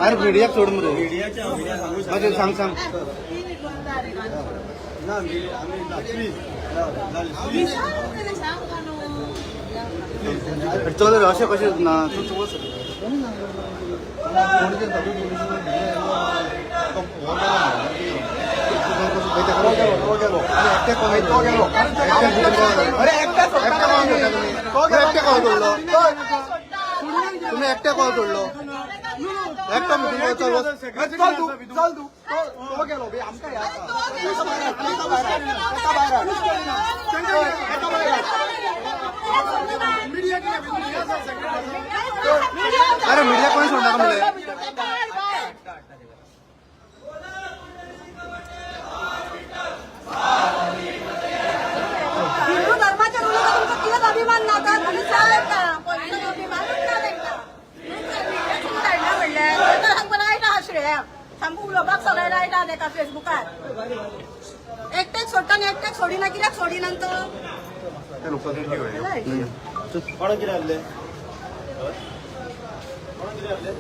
अरे मीडियाक सोड मरे. अरे सांग सांग. चल रे, अशें कशें ना तूं तूं वच. एकटे कॉल सोडलो तुम्ही, एकटे कॉल सोडलो एकटो. मिटिंग चल वच. चल तू, चल तू. तो गेलो बे, आमकां ह्या एका भायर एका भायर एका भायर. अरे मीडिया कोणी सोडणार म्हणजे? हिंदू धर्माच्या उलट तुमचा किती अभिमान ना तर तुम्ही चालेल का पैशाचो अभिमानच ना तांकां. धाडला म्हणल्यार तर सामको लायटा हा श्रेयाक, सामको उलोवपाक सगळें लायटा तेका फेसबुकार. एकट्याक सोडटा आनी एकट्याक सोडिना. कित्याक सोडिना तो? कोण कितें आहले? कोण कितें आहले?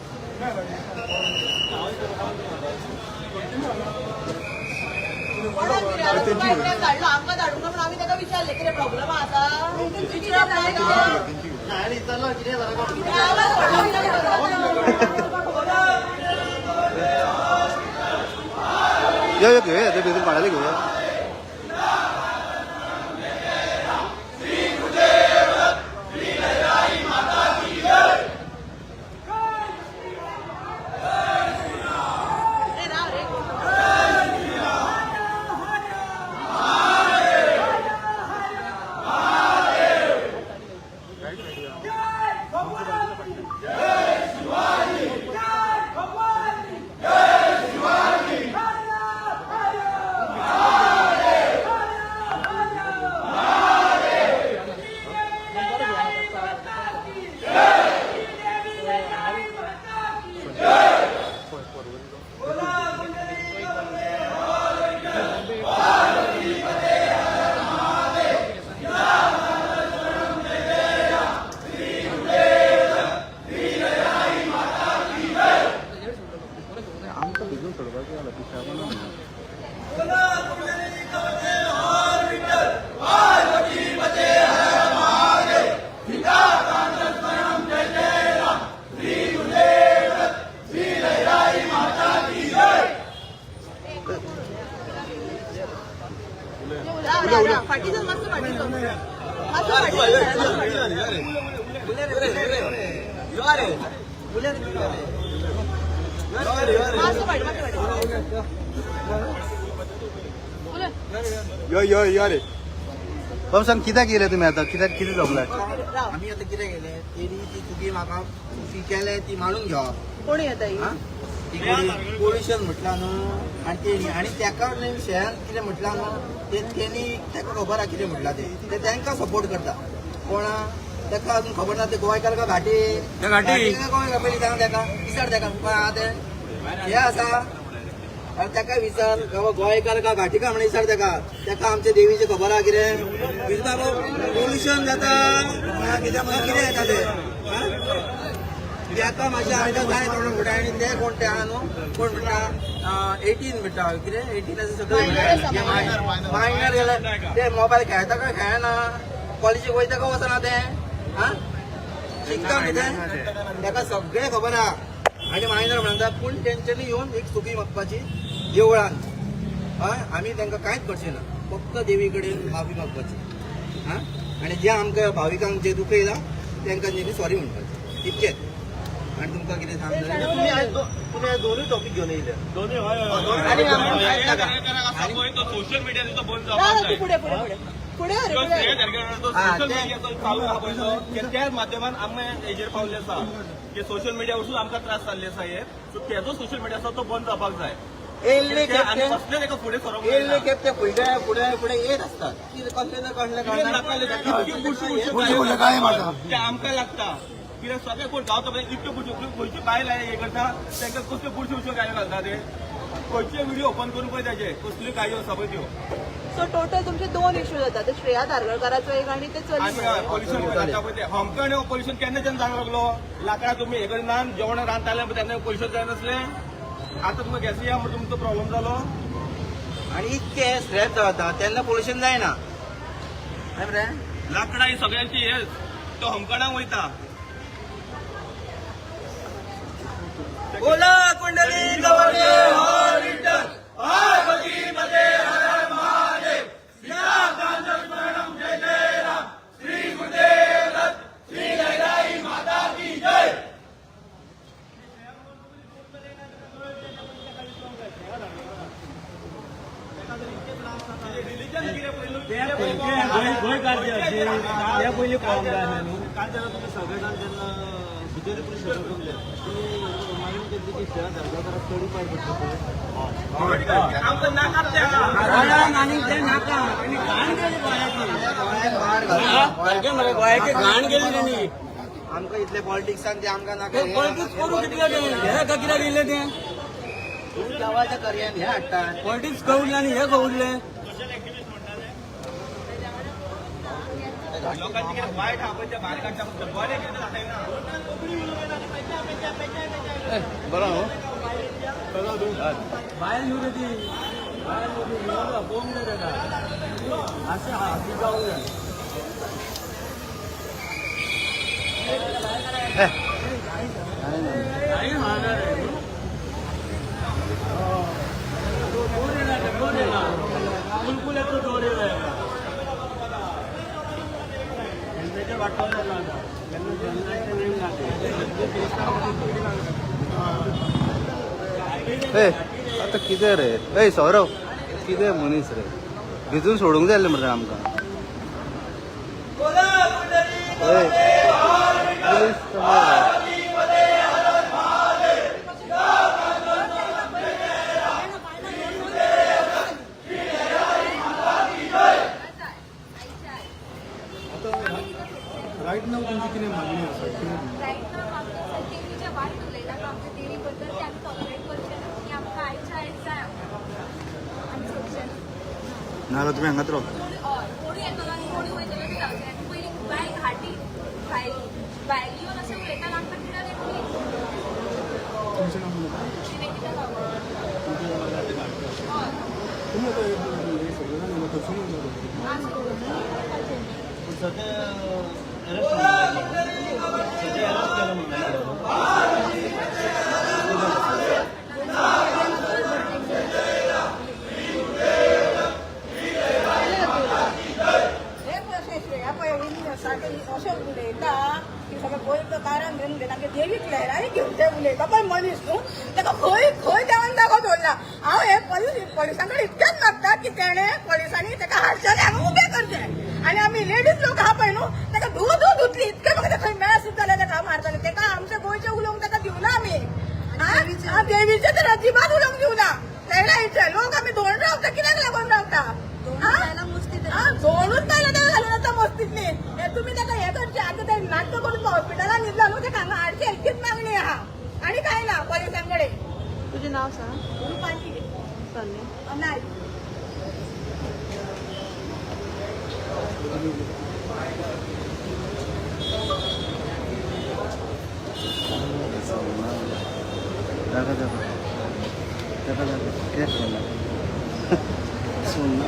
कोणाक कितें आतां तुका एकट्याक धाडलो, आमकां धाडूंक ना. म्हणून आमी ताका विचारलें, कितें प्रॉब्लम आसा? विचारप ना कितें? हांवें विचारलो कितें जालां. आवाज व्हडलो कित्याक करता? यो यो, घेवया ते भितर भाड्याले घेवया. ए, राव रे. आमकां भिजून सोडपाक गेला पिशापणा. राव, राव, राव. फाटी चल मातसो, फाटी चल मातसो, फाटी चल, मातसो फाटी चल. मातसो फाटी, मातसो फाटी. यो यो यो रे बाब, सांग कित्याक येयले तुमी आतां? कित्याक, कितें जमलां? राव. आमी आतां कितें केलें, तेणी ती चुकी म्हाका चुकी केले ती मानून घेवप. कोण येता ही? हा? ती पोल्युशन म्हटलां न्हू आनी तेणी आनी तेका न्ही शेयान कितें म्हटलां न्हू ते तेणी तेका खबर आहा कितें म्हटलां तें. ते तेंकां सपोर्ट करता. कोणा तेका अजून खबर ना ते गोंयकार का घाटी घाटी काय गोंयकार पयलीं सांग तेका, विचार तेका कोण आहा तें हें आसा. आनी तेका विचार बाबा गोंयकार का घाटी का म्हणून विचार तेका. तेका आमच्या देवीचें खबर आहा कितें? विचार बाबा पोल्युशन जाता कितें कितें येता तें. हा? तेका मातशें आमकां जाय थोडो फुडें. आनी ते कोण ते आहा न्हू, कोण म्हणटा 18 म्हणटा कितें 18 आसा सगळें मायनर गेले. ते मोबायल खेळटा काय खेळना? कॉलेजीक वयता काय वचना ते? हा, शिकता न्ही ते? तेका सगळें खबर आहा. आनी मायनर म्हणटा पूण तेंच्यांनी येवन एक चुकी मागपाची देवळान. हय, आमी तांकां कांयच करचें ना, फक्त देवी कडेन माफी मागपाची. हा, आनी जे आमकां भाविकांक जे दुखयलां तांकां तेणी सॉरी म्हणपाचें, इतकेंच. आनी तुमकां कितें सांग? तुम्ही आज दोनूय टॉपिक घेवन येयले. आनी आमकां कांयच नाका. सोशल मिडियाचो बंद राव, राव, तूं फुडें फुडें फुडें फुडें अरे फुडें. सोशल मिडियाचो चालू आहा पळय तो, की त्याच माध्यमान आमी हेजेर पावले आसा की सोशल मिडिया वरसून आमकां त्रास जाल्ले आसा हे. सो तेजो सोशल मिडिया आसा तो बंद जावपाक जाय. येयल्ले ते आनी खेप कसलें ताका फुडें सरोंक येयल्ले जायना. खेप ते फुडले फुडें फुडें येत आसतात कितें कसले ना कसले कितें नाका इतक्यो बुरश्यो बुरश्यो गायो ते आमकां लागता कित्याक सगळे कोण गावता पळय इतक्यो बुरश्यो. खंयची बायल हे करता तांकां कसल्यो बुरश्यो बुरश्यो गायो घालता ते. खंयचे व्हिडिओ ओपन करून पळय ताजे कसल्यो कांय आसा पळय त्यो. सो टोटल तुमचे दोन इश्यू जाता, ते श्रेया धारगळकाराचो एक आणि ते आनी चली. पोल्युशन जाता पळय ते होमखण पोल्युशन केन्नाच्यान जावंक लागलो. लाकडां तुमी हे करिना, जेवण रांदताले पळय तेन्ना पोल्युशन जायनासलें. आतां तुमकां गॅस या म्हणून तुमचो प्रॉब्लम जालो. आणि इतके स्ट्रेस जाता तेन्ना पोल्युशन जायना हय मरे. लाकडां ही सगळ्यांची हेच तो होमखणाक वयता. बोला कुंडली गवडे. ते पयलीं कळोंक जाय आसलें न्हू. काल जेन्ना तुमी सगळे जाण जेन्ना भितर पुलीस स्टेशनार तुमी मागणी केल्ली की श्रेया धारगळकाराक चडूय पाय पडटा पळय. आमकां नाकात ते. गोंयाची घाण गेली तेणी. आमकां इतले पॉलिटिक्सान ते आमकां नाका. पॉलिटिक्स करूं कितले ते हे का कित्याक येयले ते. देवाच्या कार्यान हे हाडटात. पॉलिटिक्स कवडले आनी हे कवडले. लोकांचे कितें वायट आहा पळय तें भायर काडटा, फक्त बरें कितें दाखयना. बायल न्हू रे ती, बायल न्हू ती, पळोवंक जाय तेका. अशें आहा ती जावंक जाय. नाही मारणार रे. दोर येणार रे, दोर येणार. कुलकुल्याचो दोर येणार. हेल्मेटर वाटपाक जाय आता. तेन्ना जेन्ना ते नेम ना. ए आतां कितें रे, ए सौरव, कितें मनीस रे, भिजून सोडूंक जाय आसलें मरे आमकां. ए, पुलीस समोर. राईट नाव तुमची कितें मागणी आसा कितें? राईट now मागणी आसा तेणी जें वायट उलयलां पळय आमच्या देवी बद्दल तें आमी टॉलरेट करचे ना. आनी आमकां आयच्या आयज जाय आमकां, आमी सोडचे ना. नाजाल्यार तुमी हांगाच राव. कोण हय कोणूय येतलो आनी कोणूय वयतलो तें जावचें ना. आनी पयलीं बायल घाटी भायली भायल येवन अशें उलयता आमकां तिडक येतली. तुमचें नाव म्हणून? निवेदिता गांवकर. हय. तुमी आतां हे सगळे जाण येयला, खंयसून येयला तुमी? आमचें सध्या अरेस्ट सध्या अरेस्ट केला म्हणून. हे अशें श्रेया पळय सारकें अशें उलयता की सगळें गोंयचो कारण घेवन उलयता. आमच्या देवीक लहराई घेवन ते उलयता पळय मनीस न्हू, ताका खंय खंय देवान जागो दवरला. हांव हे पोलिसां कडेन इतकेंच मागता की तेणें पोलिसांनी ताका हाडचें हांगा उबें करचें. आनी आमी लेडीज लोक आहा पळय न्हू, ताका धू धू धुतली इतकें म्हाका थंय मेळ्ळा सुद्दां जाल्यार ताका मारताले. ताका आमच्या गोंयचें उलोवंक ताका दिवना आमी. आं, देवीचें तर अजिबात उलोवंक दिवना. लहराईचें लोक आमी धोण रावता, कित्याक लागून रावता? आं, दोनूच बायलां ताका घालून आतां मस्तीतली. हे तुमी ताका हें करचें. आतां ते नाटक करून हॉस्पिटलान न्हिदला न्हू, ताका हांगा हाडचें इतकीच मागणी आहा आनी कांय ना पोलिसां कडेन. तुजें नाव सांग. रुपाली. सरनेम? नायक. जागा जागा जागा जागा कित्याक सोडना सोडना.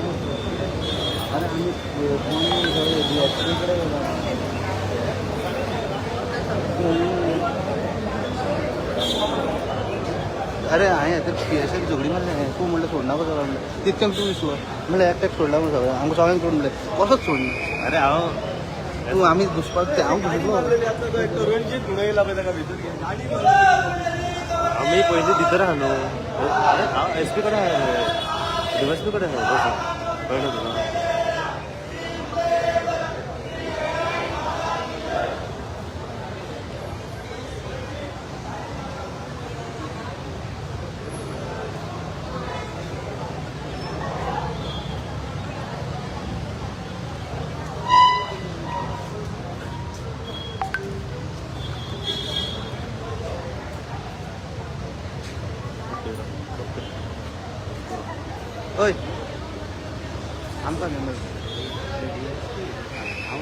अरे आमी कोणी डीएसपी कडेन वता. अरे हांवें ते पी एस झगडी मारलें. तूं म्हणलें सोडना गो सगळें, म्हणलें तितकें तूं विसर म्हणलें एकट्याक सोडला म्हणून सगळें आमकां सगळ्यांक सोड म्हणलें, कसोच सोडना. अरे हांव तूं आमी घुसपाक ते हांव घुसलो. रणजीत म्हणून येयला पळय ताका भितर घे. आमी पयलीं भितर आहा न्हू. अरे हांव एस पी कडेन आहा, डीएसपी कडेन आहा बसून, कळ्ळें तुका? हय आमकां न्ही हांव.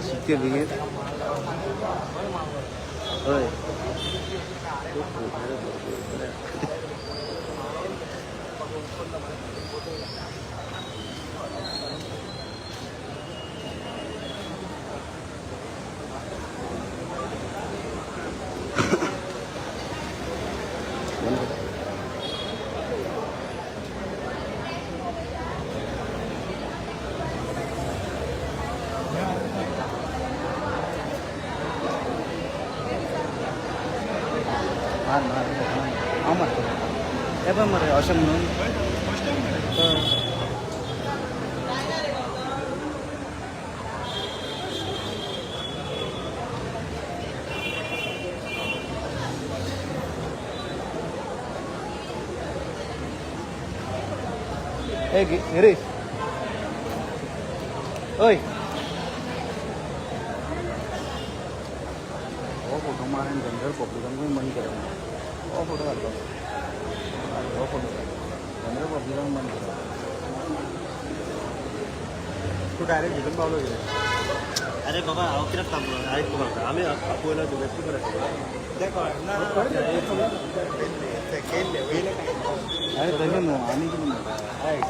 शिकते बिगेर हय. मार मार, हांव मारतलो हे पळय मरे अशें म्हणून. ए गिरीश, ओय हो फोटो मार आनी जनरल पब्लिकांकूय बंद केला. हो फोटो घालपाक, हो फोटो जनरल पब्लिकांक बंद केला. तूं डायरेक्ट भितर पावलो कितें? अरे बाबा, हांव कित्याक थांबलो? आयक तुका, आमी पयलो दुबेची कडेन. तें कळना, केल्ले वयले. अरे तशें न्हू, आनी कितें न्हू. आयक,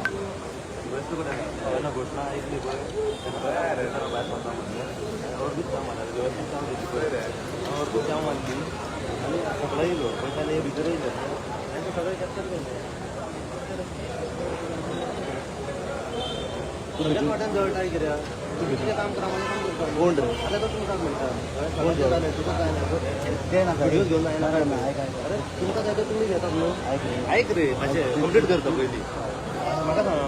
दुबेची कडेन जेन्ना घोशणा आयकली पळय, तेन्ना भायर सरता म्हणलें, अर्दूच जाम मारली, व्यवस्थीत जाम दिली पळय, अर्दूच जाम मारली आनी सगळे येयलो पयशांनी भितर येयले आनी सगळे कॅप्चर केले. सगळ्यात वाट्यान जळटाय कित्याक? कोण रे आतां तो तुमकां म्हणटा कोण जालें तुका काय ना तें नाका व्हिडियोज घेवन जायना. आयक आयक, अरे तुमकां जाय ते तुमी घेतात न्हू. आयक आयक रे, मातशें कंप्लीट करता पयलीं. म्हाका सांग.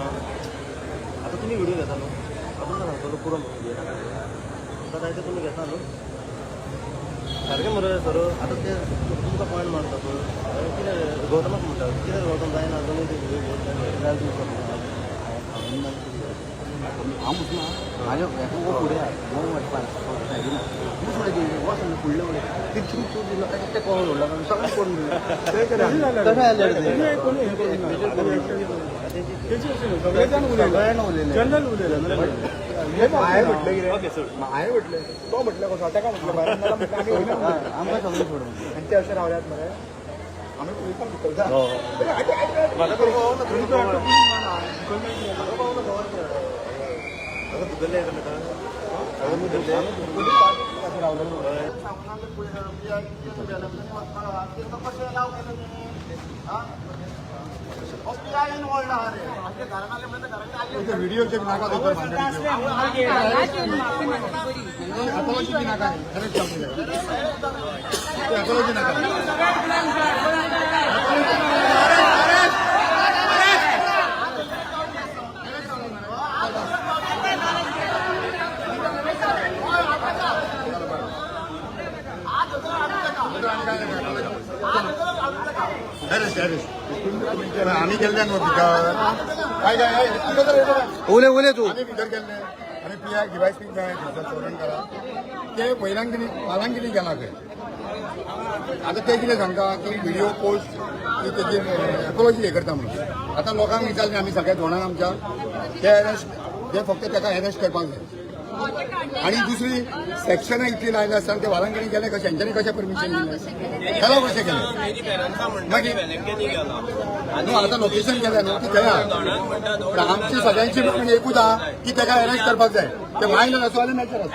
आतां तुमी व्हिडिओ घेता न्हू, आतां तुमकां सांगतलो पुरो म्हणून घेयनाका. तुमकां जाय ते तुमी घेता न्हू सारकें मरे सर. आतां ते तुमकां पॉयंट मारता पळय कितें गौतमाक म्हणटा कितें गौतम जायना तुमी ते व्हिडिओ घेवन जाल्यार तूं हांव मुसना म्हाज्या हेका वो फुडें वो वचपा सायडीन तूं फुडें गेली वच फुडलें फुडें तितून तूं दिलो ताका तें कोण सोडला सगळें कोण दिलें तशें जालें सगळ्यांनी उलयलें. जनरल उलयलें. हांवें म्हटलें कितें, हांवें म्हटलें तो म्हटलें कसो ताका म्हटलें भायर म्हटलें आमी वयना. आमकां सगळें सोडून आनी ते अशें रावल्यात मरे आमी पुलिसांक भितर. व्हिडिओ चेक नाका. अपॉलॉजी बी नाका. अपॉलॉजी नाका. आम्ही गेल्ले न्हू भितर काय काय उलय उलय तूं. आमी भितर गेल्ले आनी पी I डिवायस पी मेळ्ळे थंयसर चोडणकारा. ते वयल्यान वालांकिनी गेला खंय. आतां ते कितें सांगता की व्हिडिओ पोस्ट की तेजी एपोलॉजी हे करता म्हणून. आतां लोकांक विचारलें आमी सगळ्या जाणांक आमच्या, ते अरेस्ट ते फक्त ताका अरेस्ट करपाक जाय. आनी दुसरी सेक्शनां इतली लायली आसतना ते वालांकिनी गेले कशें, हेंच्यांनी कशें परमिशन दिलें, गेलो कशें केलें? मागीर न्हू आतां लोकेशन केलें न्हू ती थंय आहा. पण आमची सगळ्यांची मागणी एकूच आहा की ताका अरेस्ट करपाक जाय. ते मायनर आसूं आनी मॅचर आसूं.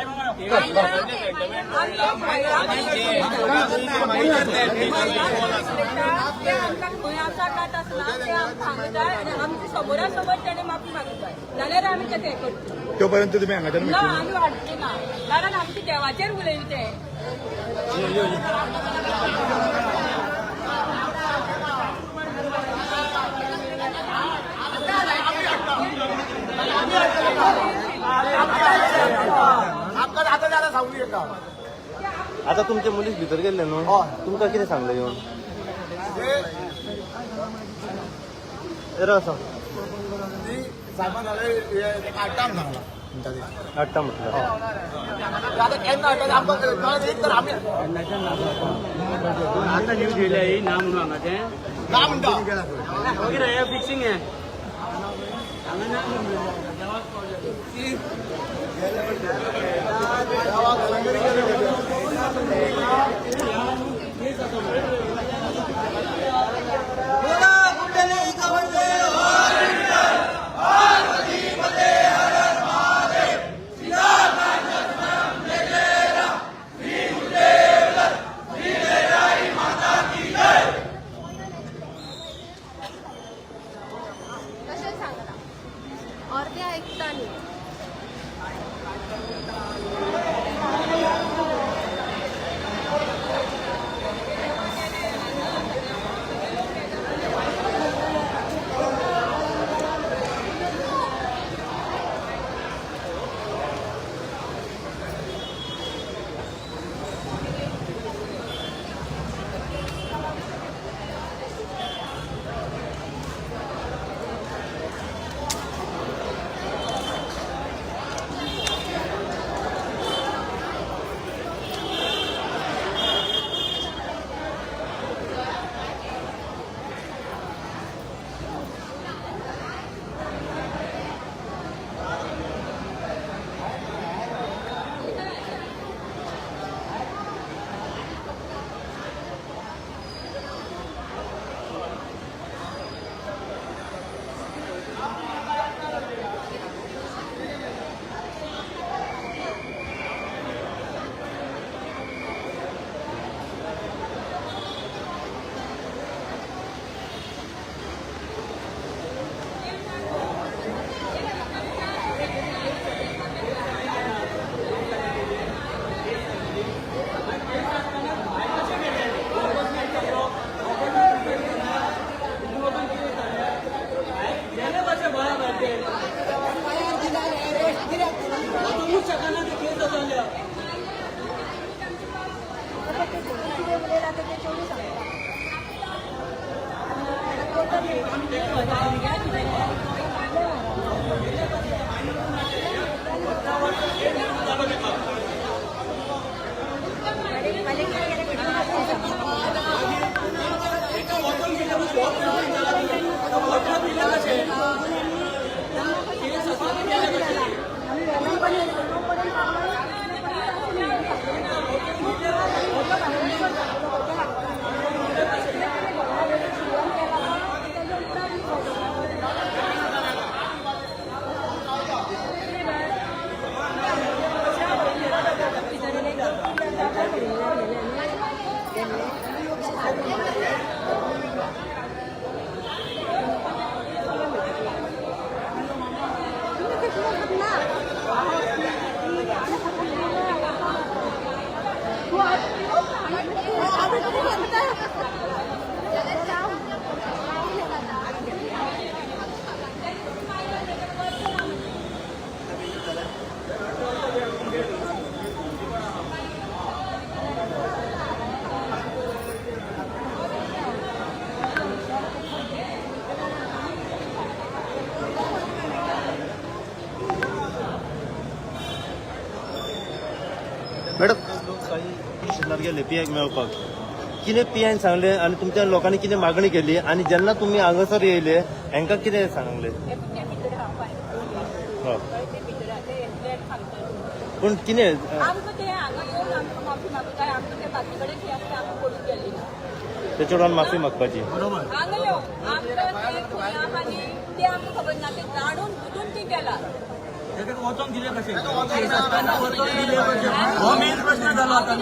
ते आमकां खंय आसा काय आसना ते आमकां सांगू जाय आनी आमची समोरा समोर तेणें माफी मागूंक जाय, जाल्यार आमी तें हें करतले. तो पर्यंत तुम्ही हांगाच्यान ना, आमी वाडचे ना, कारण आमचे देवाचेर उलयले ते. आमकां आतां जाल्यार सांगू येता. आतां तुमचे मुलीस भितर गेल्ले न्हू, तुमकां कितें सांगलें येवन येरो आसा? ती सायबान जाल्यार हाडटा म्हण सांगलां म्हणटा ते. हाडटा म्हटलं. आतां केन्ना हाडटा आमकां कळ्ळें एक तर आमी आता न्यूज येयल्या ही ना म्हणून हांगा तें ना म्हणटा. मागीर हे फिक्सिंग हें हांगा ना म्हणून. तशें सांगलां, अर्दें आयकता न्ही. मॅडम, लोक सकाळी पुलीस स्टेशनार गेले पी आयक मेळपाक, कितें पी आयन सांगलें आनी तुमच्या लोकांनी कितें मागणी केली आनी जेन्ना तुमी हांगासर येयले हांकां कितें सांगलें? हय. पूण कितें आमकां ते हांगा येवन आमकां माफी मागता, आमकां ते बाकी कडेन खंय आसता आमकां पडून गेल्ली ना. तेच्या कडल्यान माफी मागपाची. हांगा येवन आमकां ते खंय आहा न्ही ते आमकां खबर ना, ते जाणून बुजून ती गेला. आमी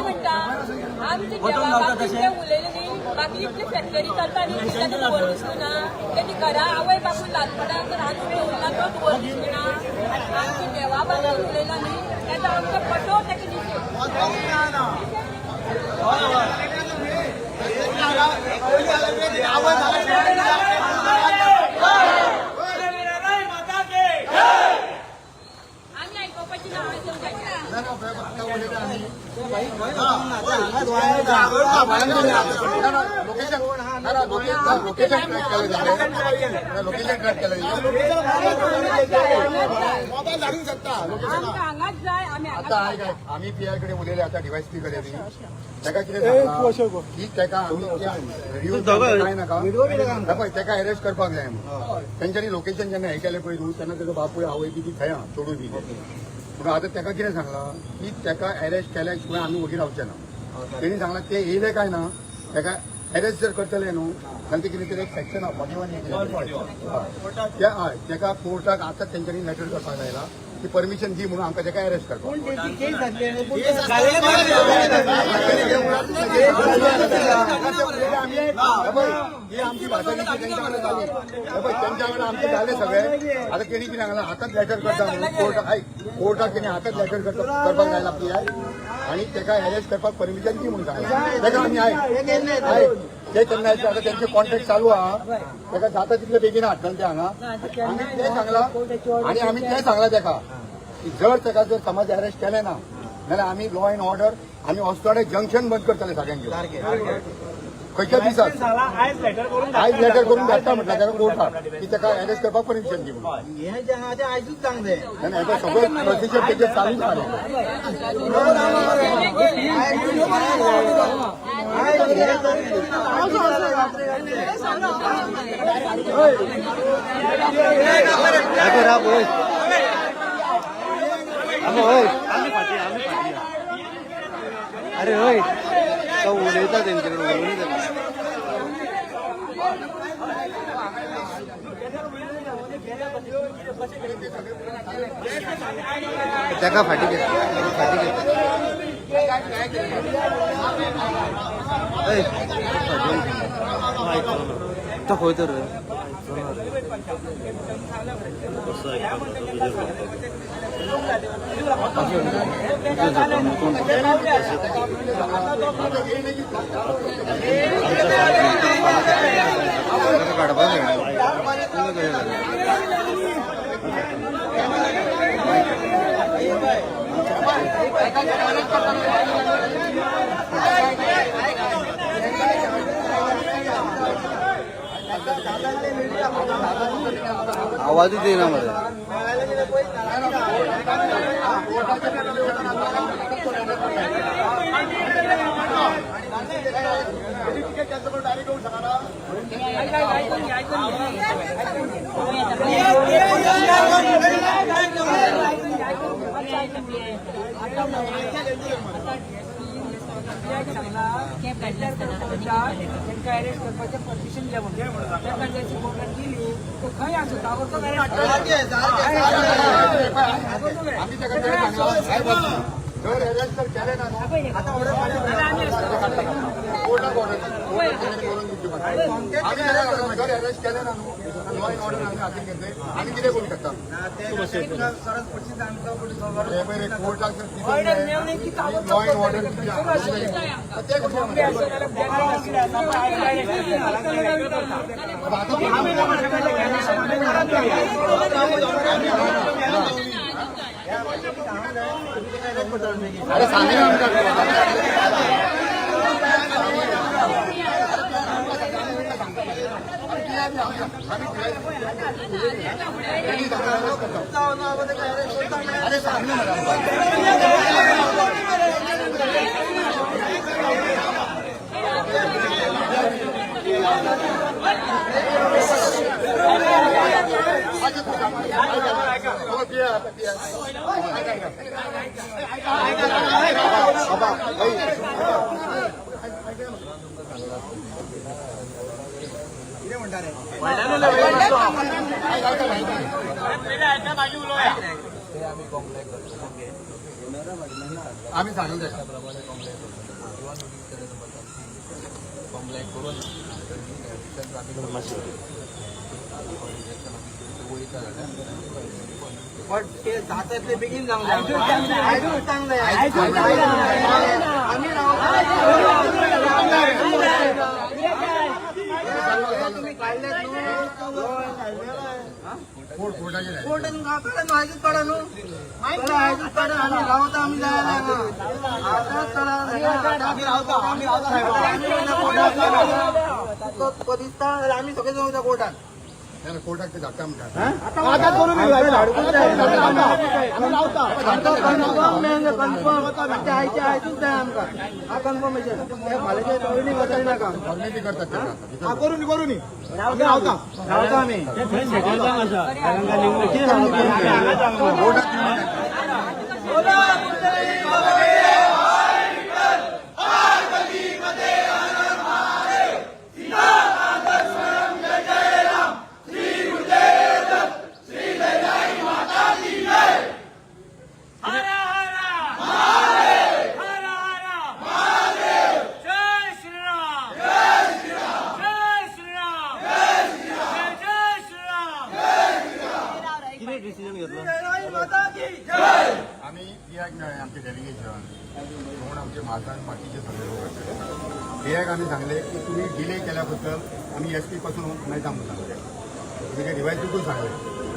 म्हणटा आमचे देवा बाबतींत ते उलयले न्ही, बाकी इतली फॅक्टरी चलता न्ही, ताका खबर दिसूं ना. तेजी घरा आवय बापूय ल्हानपणान रांदून दवरला तो खबर दिसूं ना. आमच्या देवा बाबतींत उलयला न्ही तेजो आमकां कठोर ताका निशेध. आमी आयकुपाची ना लोकेशन ट्रॅक केलं, लोकेशन ट्रॅक केलं. आमकां हांगाच जाय. आमी आता आयक आयक, आमी पी I कडेन उलयले आतां डिवायस पी कडेन बी ताका कितें सांगलां की ताका आमी व्हिडिओ काय नाका पळय, ताका अरेस्ट करपाक जाय म्हणून. तेंच्यांनी लोकेशन जेन्ना हे केलें पळय न्हू, तेन्ना तेजो बापूय आवय बी ती थंय आहा चोडून बी. पूण आतां ताका कितें सांगलां की ताका अरेस्ट केल्या शिवाय आमी वगी रावचे ना. तेणी सांगलां ते येयले काय ना, ताका अरेस्ट जर करतले न्हू जाल्यार ते कितें तरी एक सेक्शन आहा 41, हय, ताका कोर्टाक आतां तेंच्यांनी लेटर करपाक जायला की परमिशन दी म्हणून आमकां ताका अरेस्ट करपाक. ही आमची भाशा तेंच्या कडेन जाली, तेंच्या कडेन आमचे जाले सगळे. आतां तेणी कितें सांगलां, आतांच लेटर करता म्हणून कोर्टाक. आयक, कोर्टाक तेणी आतांच लेटर करपाक जायला पी I आनी ताका अरेस्ट करपाक परमिशन दी म्हणून सांगलां ताका आमी. आयक आयक, ते केन्ना येतले आतां तेंचे कॉन्ट्रॅक्ट चालू आहा, ताका जाता तितले बेगीन हाडटले ते हांगा. आमी तें सांगलां आनी आमी तें सांगलां ताका की जर ताका जर समज अरेस्ट केलें ना जाल्यार आमी लॉ एन्ड ऑर्डर आमी अस्नोडें जंक्शन बंद करतले सगळ्यांचे. खंयच्या दिसाक आयज लेटर करून धाडटा म्हटल्यार ताका कोर्टाक की ताका अरेस्ट करपाक परमिशन दी म्हणून. नाही, नाही, सगळं प्रोसिजर तेजेर चालू जालें. आमी फाटी, आमी फाटी. अरे हय, तो उलयता तेंचे कडेन उलोवनी ताका. ताका फाटी घे, फाटी घे. हय, तो खंय तर काडपाक जाय. आवाजच येईना मरे. तांकां अरेस्ट करपाचें परमिशन दिलें म्हणून तांकां जशी कोर्टान दिली तो खंय आसा ताबडतोब अरेस्ट. आमी ताका तें सांगलां, साहेब जर अरेस्ट जर केलें ना न्हू, कोर्टाक ऑर्डर करून दिवची पडटा. आमी ताका सांगलां, जर अरेस्ट केलें ना न्हू, लॉ एंड ऑर्डर आमी हातीन घेतले, आमी कितें करूंक शकता? हे पळय रे, कोर्टाक जर ऑर्डर मेळ्ळी की ताबडतोब लॉ एंड ऑर्डर ते कशें म्हणटा? अरे सांगें आमकां. अरे सांगलें मरे आमकां. हो, पिया, आता पिया. बाबा, ऐक. ऐक, ऐक, ऐक. आम्ही सांगले ताका. पण ते जाता इतले बेगीन जावंक जाय. आयजूच सांग जाय. आमी रावता तुमी काडल्यात न्हू. कोर्ट कोर्टाचेर आहे. कोर्टान काडा न्हू, आयजूच काडा न्हू. चला, आयजूच काडा. आमी रावता, आमी जाय आतांच काडा. आमी रावता, आमी रावता. तुका दिसता जाल्यार आमी सगळे जावन वयता कोर्टान. नाही, नाही, कोर्टाक ते धाडटा म्हणटा. कन्फर्म मेळना, कन्फर्म आयचे आयजूच जाय आमकां. हा, कन्फर्मेशन फाल्यांचे पयलीं गजाली नाका. फॉर्मेलिटी करतात ते आता. करून करून रावता रावता आमी. कोर्टाक जय श्रीराम, जय श्रीराम, जय जय श्रीराम. कितें डिसिजन घेतलो? आम्ही पीआयक मेळ्ळें आमचें डेलिगेशन कोण, आमचे म्हाजन, बाकीचे सगळे लोक आसले. पीआयक आमी सांगलें की तुमी डिले केल्या बद्दल आमी एस पी पासून मेळटा म्हणून सांगलें. तुमी डिवायसीकूय सांगलें.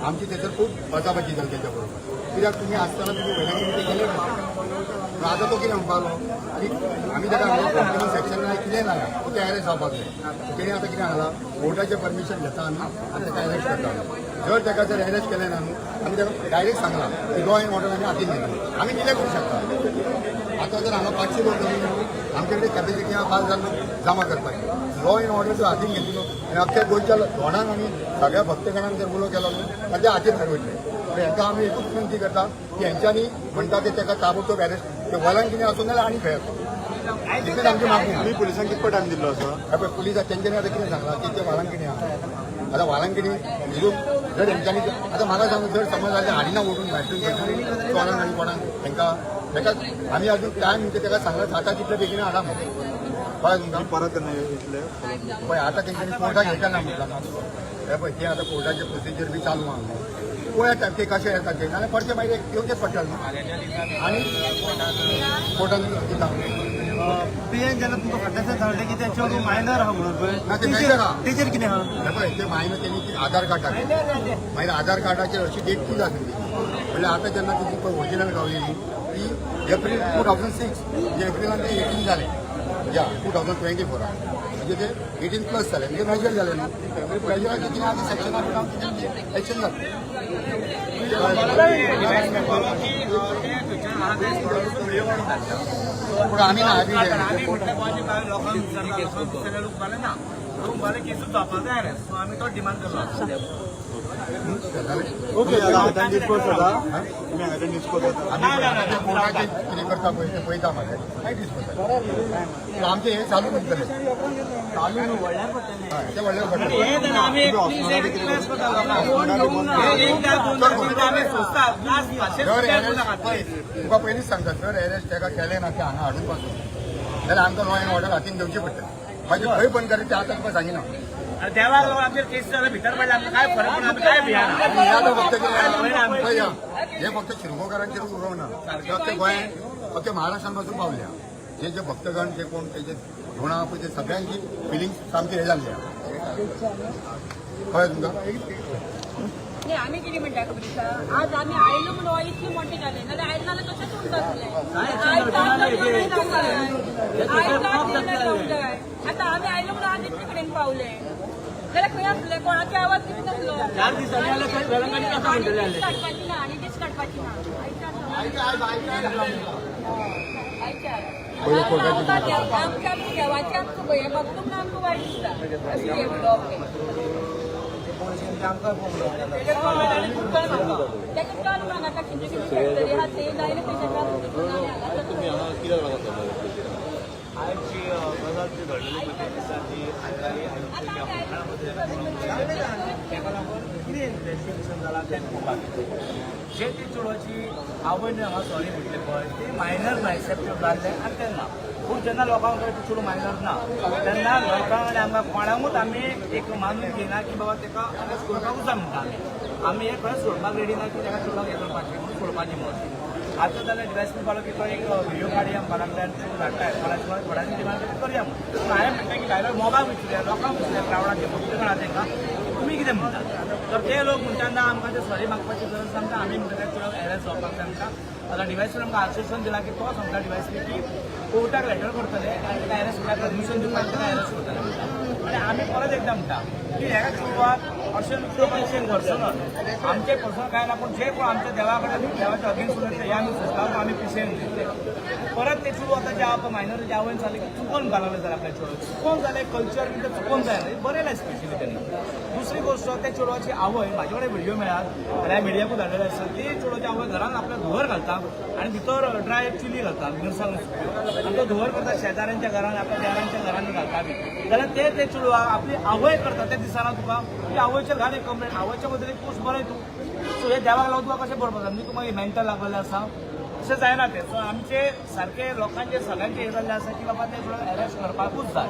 आमची थंयसर खूब बाचाबाची जाली तेच्या बरोबर, कित्याक तुमी आसतना तुमी वयल्यान ते केले कशें? पूण आतां तो कितें म्हणपालो की आमी ताका सांगलें, सेक्शन ना, कितें ना, तो ते अरेस्ट जावपाक जाय. तेणी आतां कितें सांगलां, कोर्टाचें परमिशन घेता आमी आनी ताका अरेस्ट करता आमी. जर ताका जर अरेस्ट केलें ना न्हू, आमी ताका डायरेक्ट सांगलां की लॉ एंड ऑर्डर आमी हातीन घेतली, आमी कितें करूंक शकता? आतां जर हांगा 500 लोक जाले न्हू, आमचे कडेन कॅपेसिटी आहा 5000 लोक जमा करपाची. लॉ एंड ऑर्डर जर हातीन घेतली न्हू आनी अख्ख्या गोंयच्या धोंडांक आनी सगळ्या भक्तगणांक जर उलो केलो न्हू, ताच्या हातीन भायर वयतले. पूण हांकां आमी एकूच विनंती करता की हेंच्यांनी म्हणटा ते ताका ताबडतोब अरेस्ट, ते वलांकिनी आसूं नाल्यार आनी खंय आसूं, तितलीच आमची मागणी. तुमी पुलिसांक कितको टायम दिल्लो आसा? हे पळय, पुलीस तेंच्यांनी आतां कितें सांगलां की ते वालांकिणी आहा. आतां वालांकिणी हिजून जर हेंच्यांनी आतां म्हाका सांग, जर समज जाल्यार हाडिना ओडून भायर कोणाक आनी कोणाक तांकां ताका आमी अजून टायम म्हणजे ताका सांगला जाता तितले बेगीन हाडा म्हणून. कळ्ळें तुमकां? परत केन्ना येतले? पळय, आतां तेंच्यांनी कोर्टाक हे केला म्हटलां. हे पळय, ते आतां कोर्टाचे प्रोसिजर बी चालू आहा. पळयात ते कशें येता ते, नाल्यार परते मागीर येवचेच पडटलें न्हू आनी कोर्टान दिता. पीएन जेन्ना तुमकां फाटल्यान सांगलें की ते चेडूं मायनर आहा म्हणून पळय. ना, ते मेजर आहा. तेचेर कितें आहा? हे पळय, ते मागीर तेणी ती आधार कार्ड टाकलें. मागीर आधार कार्डाचेर अशी डेट कितें आसली म्हणल्यार आतां जेन्ना तिची पळय ओरिजिनल गावली ती एप्रील 2006, म्हणजे एप्रिलान ते 18 जालें, या 2024. म्हणजे ते 18 प्लस जाले म्हणजे मेजर जाले न्हू, मेजराचे कितें आतां सेक्शना एक्शन जाता. पूण आमी ना आमी तो डिमांड करलो. कोर्टाचे कितें करता पळय तें पळयता मरे, मागीर डिस्पोज जाता. आमचें हें चालू करतलें, चालू न्हू ते व्हडले पडटलें. तुका पयलींच सांगता, जर एरेस्ट ताका केलें ना ते हांगा हाडून पासून जाल्यार आमकां लॉ एंड ऑर्डर हातीन घेवची पडटली. मागीर खंय बंद करीत ते आतां तुका सांगिना. देवाक लागून आमचेर केस जाल्यार भितर पडले, आमकां काय फरक पडना, आमी काय भियाना. फक्त कितें हे फक्त शिरगोकारांचेर उरोवंक ना, फक्त गोंयांत फक्त महाराष्ट्रान पासून पावल्या. जे जे भक्तगण जे कोण तेजे धोणा पळय ते सगळ्यांची फिलिंग्स सामकी हे जाल्ली. कळ्ळें तुमकां? नाही, आमी कितें म्हणटा खबर आसा, आज आमी आयलो म्हणून इतले मोठे जाले, नाल्यार आयले नाल्यार तशेंच उरता आसलें. आयज आतां आमी आयलो म्हणून आज इतले कडेन पावले, जाल्यार खंय आसले कोणाचे आवाज कितें नासलो. काडपाची ना आनी दीस काडपाची ना. आमच्या देवाचें आमकां भंय मागता म्हणून आमकां वायट दिसता अशें हें उलोवप. तेका टर्न मागता कितें कितें फॅक्टरी आहा ते जायना तेच्या. आयची गजाल जी घडलेली पळय त्या दिसा जी आयकली तेका लागून कितें इन्वेस्टिगेशन जालां तें पळोवपाक. जे ती चेडवाची आवयन हांगा सॉरी म्हटलें पळय, ती मायनर ना एक्सेप्ट जाल्लें आनी तेन्ना पूण जेन्ना लोकांक कळ्ळें ती चेडूं मायनर ना तेन्ना लोकांक आनी आमकां कोणाकूच आमी एक मानून घेयना की बाबा तेका अरेस्ट करपाकूच जाय म्हणटा. आमी आमी हें खंय सोडपाक रेडी ना की तेका चेडवाक हें करपाचें म्हणून सोडपाचें म्हणून. आतां जाल्यार डिवायस पालो की तो एक व्हिडिओ काडया म्हणपाक लागले आनी चेडूं धाडटा कोणाची थोड्यांनी डिमांड करया म्हणून. हांवें म्हणटा की भायल्या मोबाक विचारुया, लोकांक विचारुया, क्रावडाचे भक्तगण आहा तेंकां तुमी कितें म्हणटा. तर ते लोक म्हणटा ना आमकां ते सॉरी मागपाची गरज आमकां, आमी म्हणटा त्या चेडवाक एरेस्ट जावपाक जाय आमकां. आतां डिवायसीन आमकां आश्वासन दिलां की तो सांगता डिवायसी की कोर्टाक लेटर करतले आनी ताका एरेस्ट करपाक परमिशन दिवपाक ताका एरेस्ट करतले म्हणटा. आनी आमी परत एकदां म्हणटा की ह्या चेडवाक अशें अशें घडचो ना, आमचें पर्सनल कांय ना, पूण जे कोण आमच्या देवा कडेन देवाच्या अगेन्स्ट उलयतले हे आमी सोंसता, आमी पिशेन दितले. परत ते चेडूं आतां जे आहा मायनर जे आवयन सांगलें की चुकोन घालवलें जाल्यार आपल्या चेडूं चुकोन जालें, कल्चर बी तें चुकोन जायना, बरें ना स्पेशली तेणी. दुसरी गोश्ट, त्या चेडवाची आवय म्हाजे कडेन व्हिडियो मेळ्ळा आनी हांवें मिडियाकूय धाडलेले आसा. ती चेडवाची आवय घरान आपल्या धुंवर घालता आनी भितर ड्राय चिली घालता मिरसांग सुक्यो, आनी तो धुंवर करता शेजाऱ्यांच्या घरान आपल्या देरांच्या घरान घालता बी. जाल्यार ते ते चेडवाक आपली आवय करता ते दिसना तुका ती आवयचेर घाल एक कंप्लेन, आवयच्या बद्दल एक पोस्ट बरय तूं. सो हे देवाक लागून तुका कशें बरोवपाक जाय, म्हणजे तुका मेंटल लागलेलें आसा तशें जायना तें. सो आमचे सारके लोकांचे सगळ्यांचे हें जाल्लें आसा की बाबा ते चेडवाक एरेस्ट करपाकूच जाय,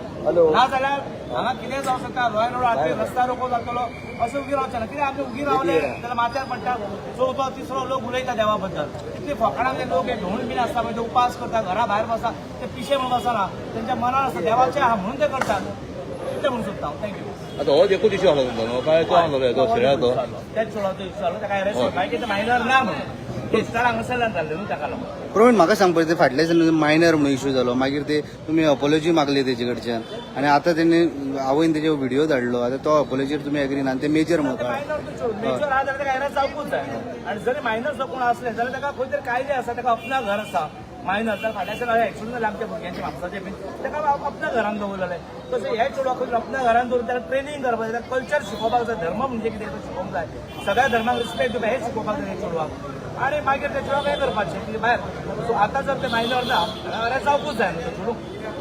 ना जाल्यार हांगा कितें जावं शकता, लॉ एंड ऑर्डर रस्ता रोको जातलो अशें उगी रावचें ना. कित्याक आमी उगी रावले जाल्यार माथ्यार पडटा. चवथो तिसरो लोक उलयता देवा बद्दल, तितले फोकाणांतले लोक हे धोण बीन आसता पळय ते उपास करता, घरा भायर बसता, ते पिशे म्हणून बसना, तेंच्या मनान आसता देवाचें आहा म्हणून ते करतात, तितलें म्हणून सोदता हांव. Thank you. आतां हो एकूच इश्यू आसलो तुमचो न्हू काय तो आसलो हेजो श्रेयाचो? त्याच चेडवाचो इश्यू आसलो, ताका एरेस्ट करपाक कित्याक मायनर ना म्हणून स्टार हांगासरल्यान जाल्लें न्हू ताका लागून. प्रवीण म्हाका सांग पळय, ते फाटल्या दिसांनी मायनर म्हणून इशू जालो, मागीर ते तुमी अपॉलॉजी मागली तेजे कडच्यान आनी आतां तेणी आवयन तेजे व्हिडिओ धाडलो, आतां तो अपॉलॉजीर तुमी एग्री ना आनी ते मेजर म्हणटा. मायनर मेजर आहा जाल्यार ताका एरेस्ट जावपूच जाय. आनी जरी मायनर जो कोण आसले जाल्यार ताका खंय तरी कायदे आसा, ताका अपना घर आसा मायनर, जाल्यार फाटल्या दिसा एक्सिडंट जालें आमच्या भुरग्यांचे म्हापसाचे बीन, ताका अपना घरान दवरलेलें. तशें हे चेडवाक खंय अपना घरान दवरून ताका ट्रेनींग करपाक जाय, ताका कल्चर शिकोवपाक जाय, धर्म म्हणजे कितें तो शिकोवंक जाय, सगळ्या धर्माक रिस्पेक्ट दिवपाक हें शिकोवपाक जाय चेडवाक. आनी मागीर ते चेडवाक हें करपाचें की भायर. सो आतां जर ते मायनर ना जाल्यार जावपूच जाय न्हू ते चेडूं.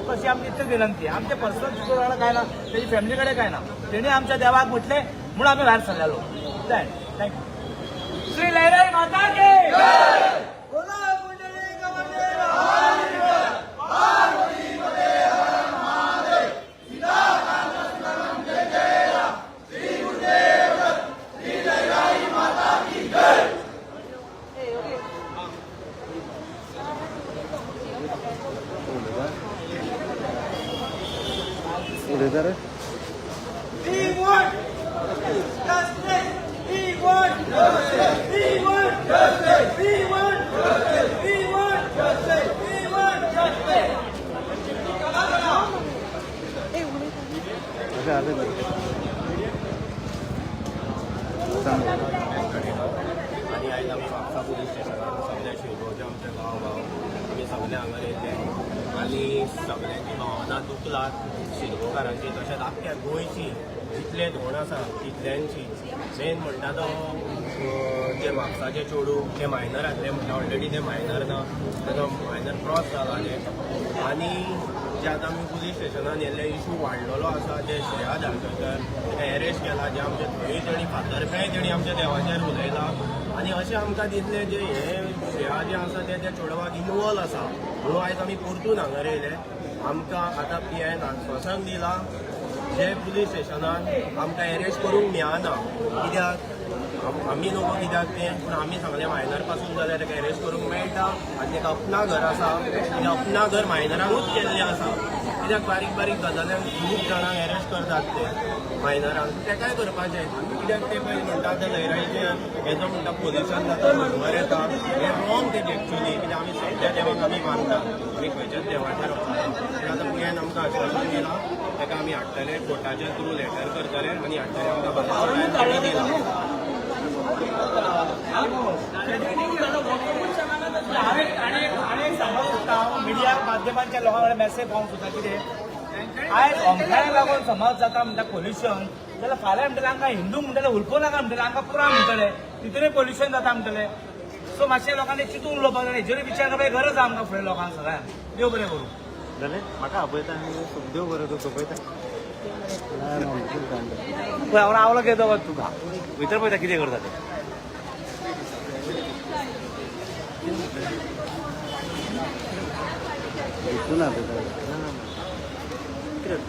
तशी आमची इतली विनंती. आमचे पर्सनल चेडवा कडेन कांय ना, तेजी फॅमिली कडेन कांय ना, तेणी आमच्या देवाक म्हटलें म्हणून आमी भायर सरलेलो. जाय. Thank you. Shri Lairai माता की जय. उलयता रे. आनी आयज आमी म्हापसा पुलीस स्टेशनार सगळे शिरगांवचे आमचे गांव भाव आमी सगळे हांगा येयल्ले आनी सगळ्यांची भावना दुखलात शिरगांवकारांची, तशेंच आख्ख्या गोंयची जितले धोण आसा तितल्यांची. मेन म्हणटा तो जे म्हापसाचे चेडूं ते मायनर आसले म्हणटा, ऑलरेडी ते मायनर ना, तेजो मायनर क्रॉस जाला ते. आनी जे आतां आमी पुलीस स्टेशनान येयल्ले इशू वाडलेलो आसा, जे श्रेया धारगळकर तेका एरेस्ट केला, जे आमचे थंय तेणी फातरपें तेणी आमच्या देवाचेर उलयला. आनी अशें आमकां दिसलें जे हे श्रेया जें आसा तें त्या चेडवाक इनवॉल्व आसा म्हणून आयज आमी परतून हांगा येयले. आमकां आतां पी आयन आश्वासन दिलां जे पुलीस स्टेशनान आमकां एरेस्ट करूंक मेळना, कित्याक आमी न्हू कित्याक तें, पूण आमी सांगलें मायनर पासून जाल्यार ताका एरेस्ट करूंक मेळटा आनी ताका अपना घर आसा, कित्याक अपना घर मायनरांकूच केल्लें आसा. कित्याक बारीक बारीक गजाल्यांक खूब जाणांक एरेस्ट करतात ते मायनरांक, तेकाय करपाचें. कित्याक ते पळय म्हणटा ते लयराईचे हेजो म्हणटा पोल्युशन जाता, धुंवर येता, हें रॉंग तेजें एक्चुली. कित्याक आमी सगळ्या देवाक आमी मानता, आमी खंयच्याच देवाचेर वचना. पूण आतां पी आयन आमकां आश्वासन दिलां ताका आमी हाडटले, कोर्टाच्या थ्रू लेटर करतले आनी हाडटले, आमकां तेणी दिलां. हांवें आनी एक सांगपाक सोदता हांव मिडिया माध्यमांच्या लोकां कडेन मॅसेज पावोवंक सोदता, कितें आयज अमकाय लागून समाज जाता म्हणटा पोल्युशन, जाल्यार फाल्यां म्हणटले आमकां हिंदू म्हणटले, हुलपो नाका म्हणटले, आमकां पुराण म्हणटले, तितूनय पोल्युशन जाता म्हणटले. सो मातशें लोकांनी चिंतून उलोवपाक जाय, हेजेरूय विचार करपाची गरज आसा आमकां फुडें लोकांक सगळ्यांक. देव बरें करूं. जालें, म्हाका आपयता आनी देव बरो करूं, सोंपयता. पळय हांव रावलो घेतो तुका भितर, पळयता कितें करता तें. दिसून आपयता. कितें?